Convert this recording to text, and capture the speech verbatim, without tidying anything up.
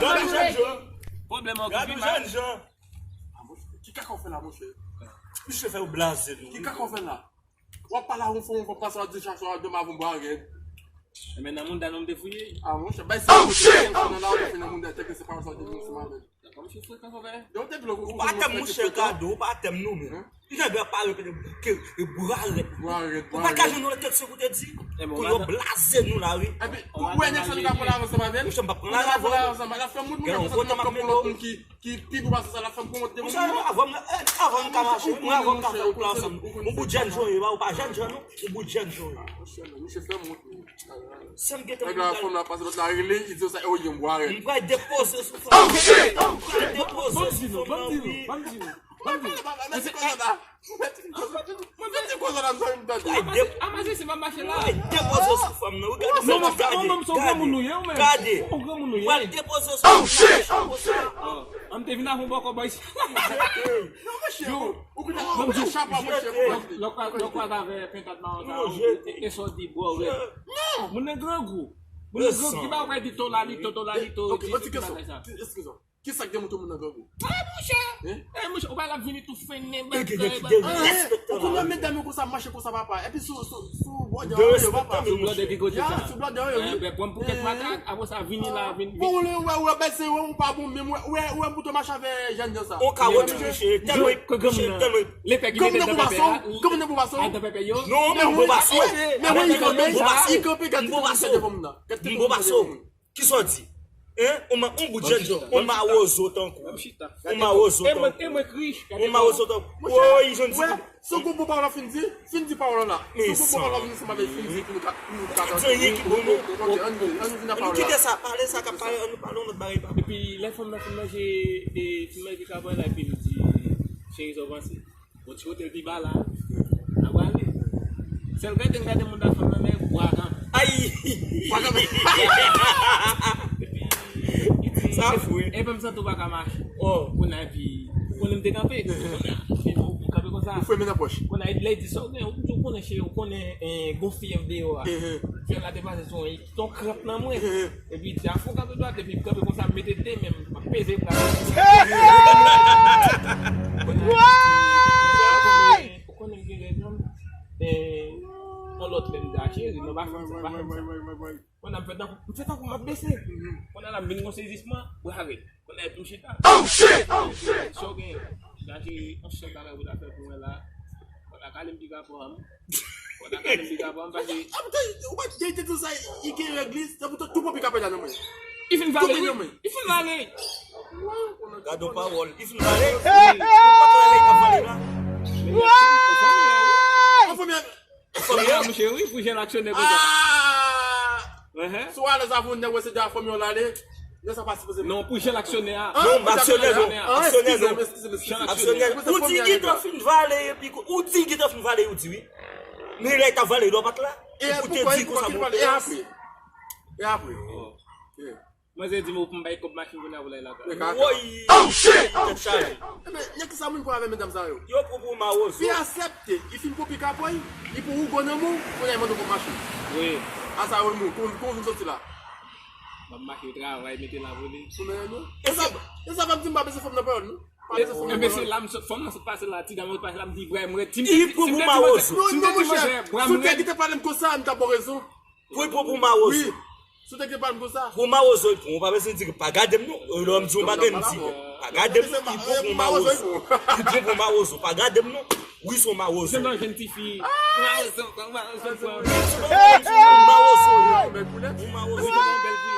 Gade yon jèn jan. Pwoblèm an gade yon jèn jan. Ki kaka w fè la, monchè? Misye fè yo blaze nou. Ki kaka w fè la? W ap pale a yon fanm, yon fanm pase w ap di chak swa w ap dòmi avè yon bwa rèd. Men nan moun da nou m te fouye. Ah, monchè, bay sa. Oh shit! Nan la ou te fè nan moun da tèt se pa sa w te di sou madanm. Kòm se frekan konpè. Yo te vle ou pa tèm monchè kado, ou pa tèm nou menm. Li jan bè pale ke e bwa rèd. Bwa rèd, bwa rèd. Ou pa ka jwenn nou nan kèk sekou te di. Kou yo blaze nou la wi. Epi ou wè nèg sa li ka pran lajan ansanm avè l. Monchè m pa pran lajan avè l. L ap fè moun moun nan konsa pou lòt moun ki ki pi gwo pase sa, l ap fè m pran wont devan moun. Avan m, avan m ka mache, mwen avan m ka fè yon plan ansanm. Yon bout jèn jan w ye, ou pa jèn jan non, yon bout jèn jan w ye. Monchè, fè m wont. Sèm gentan. Nèg la, fanm la pase lòt la rele, li di sa, e w ye m bwa rèd. M pral depoze sou fanm. Oh shit! M pral depoze sou fanm nan, wi. Mwen pale, pale, mwen se konsa la. Mwen se konsa la. Mwen se konsa la, m tande. Amaje se pa mache la. Mwen depoze sou fanm nan, wi, gade. Non, mwen se gade, gade. Ou granmoun ou ye, ou menm. Gade. Ou granmoun ou ye. Mwen depoze sou fanm nan, oh shit! An m te vin avè yon bòkò bòy. Non, monchè. Ou konnen, ou konnen chapa, monchè. Lè w kwaze avè pentad mawon sa, e sa w di, bro, wi. Non. Moun nan grangou. Moun nan grangou, ki ba w di tolalito, tolalito, di bagay sa. Eskize m. Kisa k gen moun tou moun nan grangou? Ah, monchè. Eh, monchè, ou pa l ap vini tou fennen bagay. Ou konnen medam yo konsa mache konsa, papa. Epi sou, sou, sou blòdè yo, papa. Sou blòdè ki kote sa? Sou blòdè yo, wi. Pran m pou kèk makak, apre sa, vini la, vini. Bon, ou wè, ou wè, bèl se ou pa bon, menm, ou wè, ou wè, m pou tou mache avè jèn jan sa. On kawot, monchè, tèlman, monchè, tèlman. Lepè ki mete nan pèpè a. Kòm nan bon baso. Nan bon baso. Non, men bon baso. Men wi, li kanpe, li kanpe, gade tout moun se devan m nan. Gade tout moun se devan m. Kisa w di? Hein? On ma-, on bout jèn jan, on mawozo tankou. On mawozo tankou. On mawozo tankou. Woy, jèn ti. Se gwo pawòl la fin di, fin di pawòl la. Se gwo pawòl la fin di, se malè fin di, pou nou ka, pou nou ka tande. Ann, ann, ann vin a pawòl la. Nou kite sa, pale sa k ap pale, ann nou pale yon lòt bagay, papa. Epi, lè fanm nan fin manje, e, fin manje kabwè la, epi li di, cheri, sa w panse? Bon, ti kote l pi ba la. N ap ale. Sèl gade m gade moun nan fanm nan, men bwa kanpe. Ay! Bwa kanpe. Epi, li di, sa fou, wi. Epi m santi w pa ka mache. Oh. Kounye a, epi, kounye m te kanpe. Kounye a, epi m kanpe konsa. Ou fwe men nan pòch. Kounye a, lè l di sa, ou gen, ou konnen, cheri, ou konnen, eh, gon fyèv deyò a. Fyèv la te pase sou mwen, li kite yon kranp nan mwen. Epi, di a fou kanpe dwat, epi m kanpe konsa, m mete de men m, m ap peze bra. Ou konnen m gen rèd, non? Eh, yon lòt lè m di a cheri, non, pa fè m sa, pa fè m sa. Kounye a m fè tankou, m fè tankou m ap bese. Kounye a la m vin gon sezisman, bra rèd. Kounye a epi m chita. Oh shit! Oh shit! Sa w gen? Chita cheri, yon sèl bagay ou ta fè pou mwen la. Kounye a kale m piga pa m. Ou pa t ap gade m piga pa m, paske. Ah, putain, ou pa t gade tout sa, li gen règ li, se pou tout, tout pran piga pa nan men. Li fin vale, wi. Li fin vale. Gade yon pawòl. Li fin vale. Ou pa t wè lè li t ap vale la. An fanmi an. An fanmi an. Mouche, wi, pou jèn aksyonè konsa. Ah! Si w alèz avè yon nèg, wè se de a fanmi w l ale. Nèg sa pa sipoze. Non, pou jèn aksyonè a. Non, aksyonè non. Aksyonè non. Aksyonè. Ou di gentan fin vale, epi ou di gentan fin vale, ou di wi. Men lè l t ap vale, dwa pa t la. Ou te di konsa, bon. E apre? E apre? Manzè di m ou pou m bay kòb machin kounye a pou l al lakay. Woy! Oh shit! Tèt chaje. Ebyen, nèg ki sa moun pran avè medam sa yo? Yo pran pou mawozo. Fi aksepte, li fin pran piga pa l, li pran ougo nan men w, kounye a li mande w kòb machin. Wi. A sa yo moun, kon, kon vin soti la. M ap mache travay, mete lapolis. Ou menm non? E sa, e sa pa m di m pa bese fanm nan pawòl non. Pa bese fanm nan pawòl. Ebyen se la m sot, fanm nan sot pase la, ti dam nan sot pase la, m di vrè, m rèd, ti m. Li pran pou mawozo. Non, non, monchè. Si w te gentan pale m konsa, m t ap ba w rezon. Pou, pou, pou mawozo. Wi. Si w te gentan pale m konsa. Pou mawozo, li pran. Ou pa bezwen di, pa gade m non. Lè m di yon bagay, m di, pa gade m non, li pran pou mawozo. Li pran pou mawozo, pa gade m non. Wi, se yon mawozo. Se yon jèn tifi. Mawozo, mawozo, mawozo. Mawozo. Mawozo.